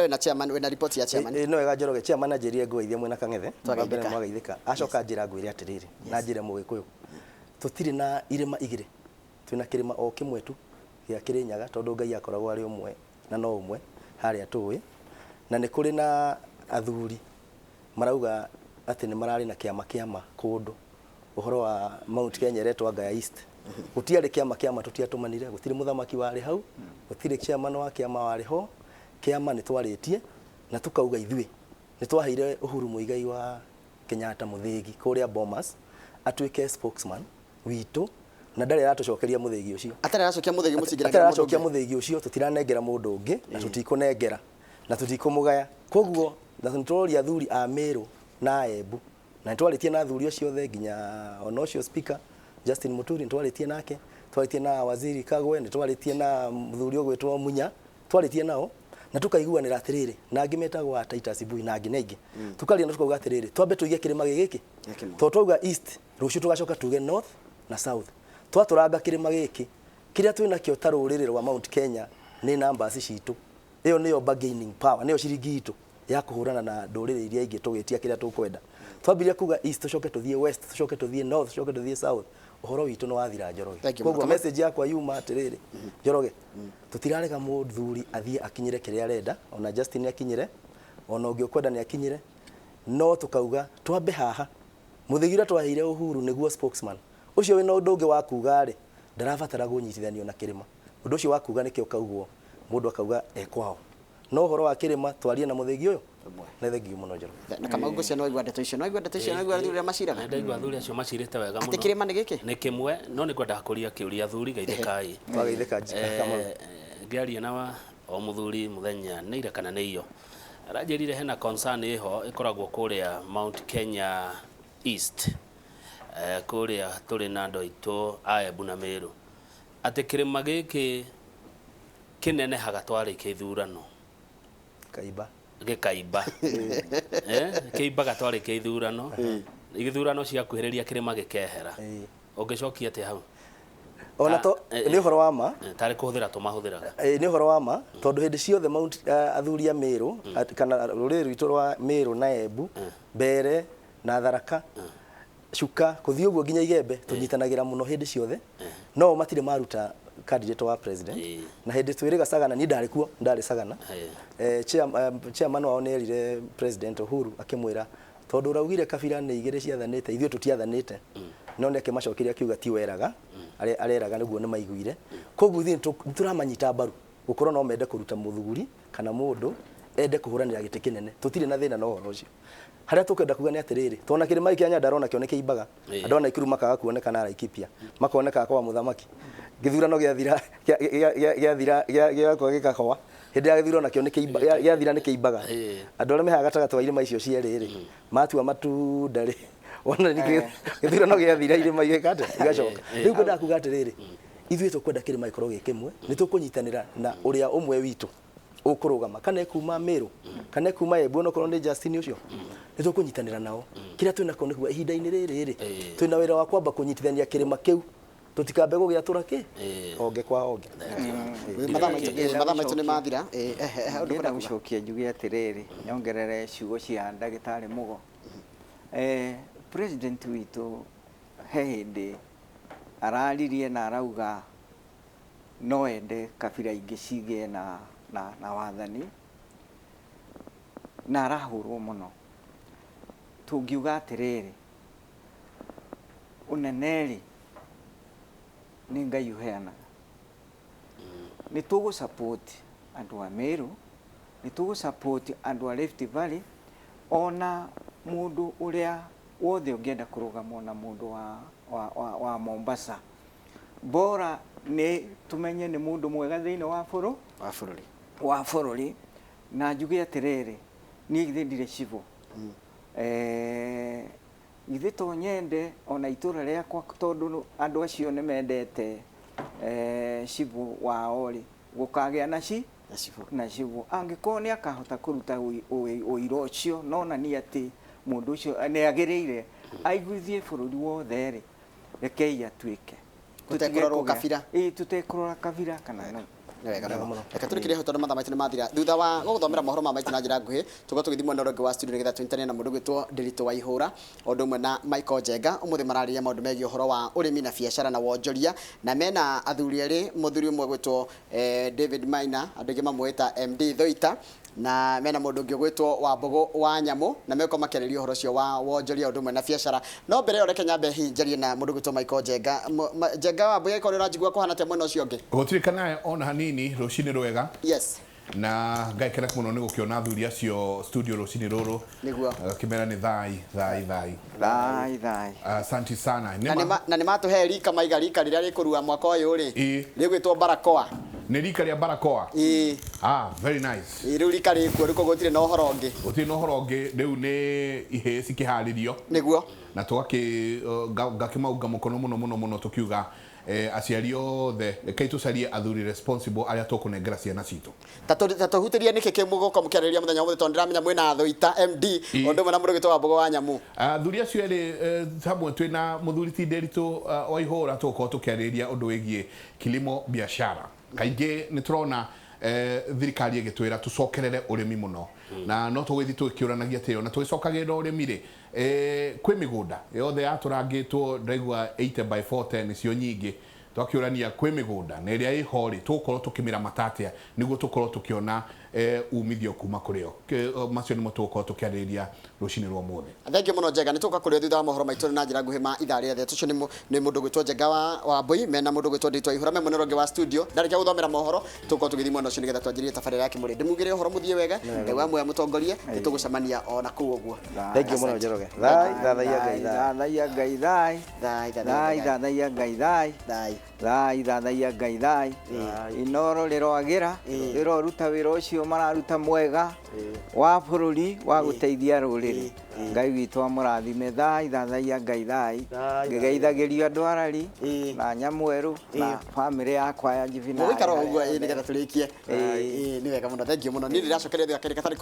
Wĩna chairman, wĩna report ya chairman. Ĩ, no wega Njoroge, chairman anjĩrire ngũgeithie mwĩna Kang'ethe. Twageithĩka. Wa mbere mwageithĩka. Acoka anjĩra ngwĩre atĩrĩrĩ, na njĩre Mũgĩkũyũ, tũtirĩ na irĩma igĩrĩ, twĩna kĩrĩma o kĩmwe tu gĩa Kĩrĩnyaga, tondũ Ngai akoragwo arĩ ũmwe na no ũmwe harĩa tũĩ. Na nĩ kũrĩ na athuri marauga atĩ nĩ mararĩ na kĩama kĩama kũndũ, ũhoro wa Mount Kenya ĩretwo anga ya East. Gũtiarĩ kĩama kĩama, tũtiatũmanire, gũtirĩ mũthamaki warĩ hau, gũtirĩ chairman wa kĩama warĩ ho. Kĩama nĩ twarĩtie na tũkauga ithuĩ nĩ twaheire Uhuru Muigai wa Kenyatta mũthĩgi kũrĩa Bomas atuĩke spokesman witũ, na ndarĩ aratũcokeria mũthĩgi ũcio. Atarĩ aracokia mũthĩgi, mũtingĩnengera Atarĩ mũndũ aracokia ũngĩ. Mũthĩgi ũcio tũtiranengera mũndũ ũngĩ na tũtikũnengera na tũtikũmũgaya. Koguo na nĩ tũroria athuri a Meru na Embu, na nĩ twarĩtie na athuri acio othe, nginya ona ũcio speaker Justin Muturi nĩ twarĩtie nake, twarĩtie na Waziri Kagwe, nĩ twarĩtie na mũthuri ũgwĩtwo Munya, twarĩtie nao na tukaiguanĩra atĩrĩrĩ, na angĩ metagwo a Titus Mbui na angĩ na aingĩ, tukaria na tukauga atĩrĩrĩ, twambe tũige kĩrĩma gĩkĩ Kĩmwe. Tondũ twauga East, rũciũ tũgacoka tuge North na South. Twatũranga kĩrĩma gĩkĩ kĩrĩa twĩnakĩo ta rũrĩrĩ rwa Mount Kenya nĩ numbers citũ, ĩyo nĩyo bargaining power, nĩyo ciringi itũ ya kũhũrana na ndũrĩrĩ iria ingĩ tũgĩtia kĩrĩa tũkwenda. Twambirie kuga East, tũcoke tũthiĩ West, tũcoke tũthiĩ North, tũcoke tũthiĩ South, ũhoro witũ nĩ wathira, Njoroge. Thank you. Koguo Mũno. Message yakwa yuma atĩrĩrĩ, Njoroge, tũtirarega mũthuri athiĩ akinyĩre kĩrĩa arenda, ona Justin akinyĩre, ona ũngĩ ũkwenda nĩ akinyĩre, no tũkauga twambe haha. Mũthĩgi ũrĩa twaheire Uhuru nĩguo spokesman ũcio wĩna ũndũ ũngĩ wa kuga rĩ, ndarabatara kũnyitithanio na kĩrĩma. Ũndũ ũcio wa kuga nĩkĩo kaugwo mũndũ akauga e kwao, no ũhoro wa kĩrĩma twarie na mũthĩgi ũyũ. Ũmwe. Nĩ thengiũ mũno, Njoroge. Na Kamau, ngũcia no waigua ndeto icio, no waigua ndeto icio, no waigua athuri ũrĩa maciraga. Ndaigua athuri acio macirĩte wega Atĩ mũno. Kĩrĩma nĩ gĩkĩ? Nĩ kĩmwe, no nĩ ngwendaga kũria kĩũria athuri, geithĩkai. Twageithĩka, Kamau. Ngĩaria na o mũthuri mũthenya nĩ ira kana nĩ iyo, aranjĩrire hena concern ĩho ĩkoragwo kũrĩa Mount Kenya East, kũrĩa tũrĩ na andũ aitũ a Embu na Meru, atĩ kĩrĩma gĩkĩ kĩnenehaga twarĩkia ithurano. Kaimba. Gĩkaimba. Kĩimbaga twarĩkia ithurano, ithurano ciakuhĩrĩria kĩrĩma gĩkehera. Ũngĩcokia atĩa hau? Ona to nĩ ũhoro wa ma. Tarĩ kũhũthĩra tũmahũthĩraga. Nĩ ũhoro wa ma, tondũ hĩndĩ ciothe Mount athuri a Meru kana rũrĩrĩ rwitũ rwa Meru na Embu, Mbere na Tharaka, Chuka, kũthiĩ ũguo nginya Igembe, tũnyitanagĩra mũno hĩndĩ ciothe. No matirĩ maruta candidate wa president. Na hĩndĩ twĩrĩga Sagana, niĩ ndarĩ kuo, ndarĩ Sagana. Chairman wao nĩ erire President Uhuru akĩmwĩra, tondũ ũraugire kabira nĩ igĩrĩ ciathanĩte, ithuĩ tũtiathanĩte. No nĩ akĩmacokeria akiuga ti weraga, areraga nĩguo nĩ maiguire. Koguo ithuĩ nĩ tũramanyita mbaru gũkorwo no mende kũruta mũthuri kana mũndũ ende kũhũranĩra gĩtĩ kĩnene, tũtirĩ na thĩna na ũhoro ũcio. Harĩa tũkwenda kuga nĩ atĩrĩrĩ, tona kĩrĩma gĩkĩ kĩa Nyandarua nakĩo nĩ kĩimbaga. Andũ a Naikuru makaga kuoneka na Laikipia, makoneka kwa mũthamaki. Gĩthurano gĩathira, gĩathira gĩgakorwo gĩkahwa. Hĩndĩ ya gĩthurano nakĩo nĩ kĩimba, gĩathira nĩ kĩimbaga. Andũ arĩa mehaga gatagatĩ wa irĩma icio cierĩ rĩ, matua matunda rĩ, wona nĩ gĩthurano gĩathira irĩma igĩka atĩa? Igacoka. Rĩu ngwendaga kuga atĩrĩrĩ, ithuĩ tũkwenda kĩrĩma gĩkorwo gĩ kĩmwe, nĩ tũkũnyitanĩra na ũrĩa ũmwe witũ ũkũrũgama, kana ekuma Meru kana ekuma Embu, onokorwo nĩ Justin ũcio, nĩ tũkũnyitanĩra nao. Kĩrĩa twĩnakĩo nĩ kuga ihinda-inĩ rĩrĩ rĩ, twĩna wĩra wa kwamba kũnyitithania kĩrĩma kĩu, tũtikambe gũgĩatũra kĩ honge kwa honge. Mathaa maitũ nĩ mathira. Ũndũ Ndĩrenda kwenda kuga? Gũcokia njuge atĩrĩrĩ, nyongerere ciugo cia ndagĩtarĩ Mũgo. President witũ he hĩndĩ araririe na arauga no ende kabira ingĩ cigĩe na wathani, na arahũrwo mũno. Tũngiuga atĩrĩrĩ, ũnene rĩ, nĩ Ngai ũheanaga. Nĩ tũgũ support andũ a Meru, nĩ tũgũ support andũ a Rift Valley, ona mũndũ ũrĩa wothe ũngĩenda kũrũgama, ona mũndũ wa Mombasa, bora nĩ tũmenye nĩ mũndũ mwega thĩinĩ wa bũrũ wa bũrũri. Wa bũrũri. Na njuge atĩrĩrĩ, niĩ githĩ ndirĩ cibũ? Githĩ to nyende ona itũra rĩakwa, tondũ andũ acio nĩ mendete cibũ wao rĩ, gũkagĩa na ci Na cibũ. Na cibũ angĩkorwo nĩ akahota kũruta ũira ũcio nonania atĩ mũndũ ũcio nĩ agĩrĩire aiguithie bũrũri wothe rĩ, rekei atuĩke. Gũtekũrorwo kabira. Ĩĩ, tũtekũrora kabira kana no. Nĩ wega mũno. Reke tũrĩkĩrie hau tondũ mathaa maitũ nĩ mathira. Thutha wa gũgũthomera mohoro ma maitũ na njĩra nguhĩ, tũgũkorwo tũgĩthiĩ mwena ũrĩa ũngĩ wa studio nĩgetha tũnyitane na mũndũ ũgwĩtwo Ndiritu wa Ihũra o ũndũ ũmwe na Michael Njenga. Ũmũthĩ mararĩria maũndũ megiĩ ũhoro wa ũrĩmi na biacara na wonjoria, na mena athuri erĩ, mũthuri ũmwe ũgwĩtwo David Maina, andũ aingĩ mamũĩ ta MD Thoita, na mena mũndũ ũngĩ ũgwĩtwo Wambũgũ wa Nyamũ, na megũkorwo makĩarĩrĩria ũhoro ũcio wa wonjoria ũndũ ũmwe na biacara. No mbere ĩyo reke nyambe hihi njarie na mũndũ ũgwĩtwo Michael Njenga. Njenga wa Mbũya, ĩkorwo ũranjigua kũhana atĩa mwena ũcio ũngĩ? Gũtirĩ kana ona hanini, rũcinĩ rwega. Yes. Na ngakena mũno nĩ gũkĩona athuri acio studio rũcinĩ rũrũ. Nĩguo. Ngakĩmera nĩ thai thai thai. Thai thai. Asanti sana. Na nĩ matũhe rika maiga rika rĩrĩa rĩkũrua mwaka ũyũ rĩ, Ĩĩ. rĩgwĩtwo barakoa. Nĩ rika rĩa barakoa. Ĩĩ. Ah, very nice. Ĩĩ, rĩu rika rĩkuo rĩu koguo gũtirĩ na ũhoro ũngĩ. Gũtirĩ na ũhoro ũngĩ, rĩu nĩ ihĩĩ cikĩharĩrio. Nĩguo. Na tũgakĩ ngakĩmaunga mũkono mũno mũno mũno tũkiuga aciari othe rekei tũcarie athuri responsible arĩa tũkũnengera ciana citũ. Ta tũhutĩrie nĩkĩ kĩ mũgũkorwo mũkĩarĩrĩria mũthenya wa ũmũthĩ, tondũ ndĩramenya mwĩna Thoita MD o ũndũ ũmwe na mũndũ ũgwĩtwo Wambũgũ wa Nyamũ. Athuri acio erĩ hamwe twĩna mũthuri ti Ndiritu wa Ihũra tũgũkorwo tũkĩarĩrĩria ũndũ wĩgiĩ kilimo biashara. Kaingĩ nĩ tũrona thirikari ĩgĩtwĩra tũcokerere ũrĩmi mũno, na no tũgĩthiĩ tũgĩkĩũranagia atĩ ona tũgĩcokagĩrĩra ũrĩmi rĩ, kwĩ mĩgũnda yothe yatũrangĩtwo ndaigua 80 by 40 nĩcio nyingĩ, twakĩũrania kwĩ mĩgũnda na ĩrĩa ĩho rĩ tũgũkorwo tũkĩmĩramata atĩa nĩguo tũkorwo tũkĩona umithio kuma kũrĩ yo. Macio nĩmo tũgũkorwo tũkĩarĩrĩria rũcinĩ rwa ũmũthĩ. Thank you mũno Njenga, nĩ tũgũka kũrĩ o thutha wa mohoro maitũ na njĩra nguhĩ ma ithaa rĩothe. Tũcio nĩ mũndũ ũgwĩtwo Njenga wa Mbũi mena mũndũ ũgwĩtwo Ndiritu wa Ihũra me mwena ũrĩa ũngĩ wa studio. Ndarĩkia gũthomera mohoro tũgũkorwo tũgĩthiĩ mwena ũcio nĩgetha twanjĩrĩrie tabarĩra ya Kĩmũrĩ. Ndĩmugĩre ũhoro mũthiĩ wega, Ngai wa muoyo mũtongorie, nĩ tũgũcemania ona kũu ũguo. Thank you mũno Njoroge. Thai thathaiya Ngai thai. Thathaiya Ngai thai. Thai Thai thai thathaiya Ngai thai. thai. Thai thathaiya Ngai thai. Inoro rĩroagĩra rĩroruta wĩra ũcio mararuta mwega wa bũrũri wa gũteithia rũrĩrĩ. Ngai witũ amũrathime. Thai thathaiya Ngai thai. Ngĩgeithagĩrio andũ arari na Nyamwerũ na bamĩrĩ yakwa ya Njibinarĩ. Mũgũikara o ũguo nĩgetha tũrĩkie. Nĩ wega mũno, thank you mũno. Niĩ ndĩracokeria thutha kerĩ gatarĩ.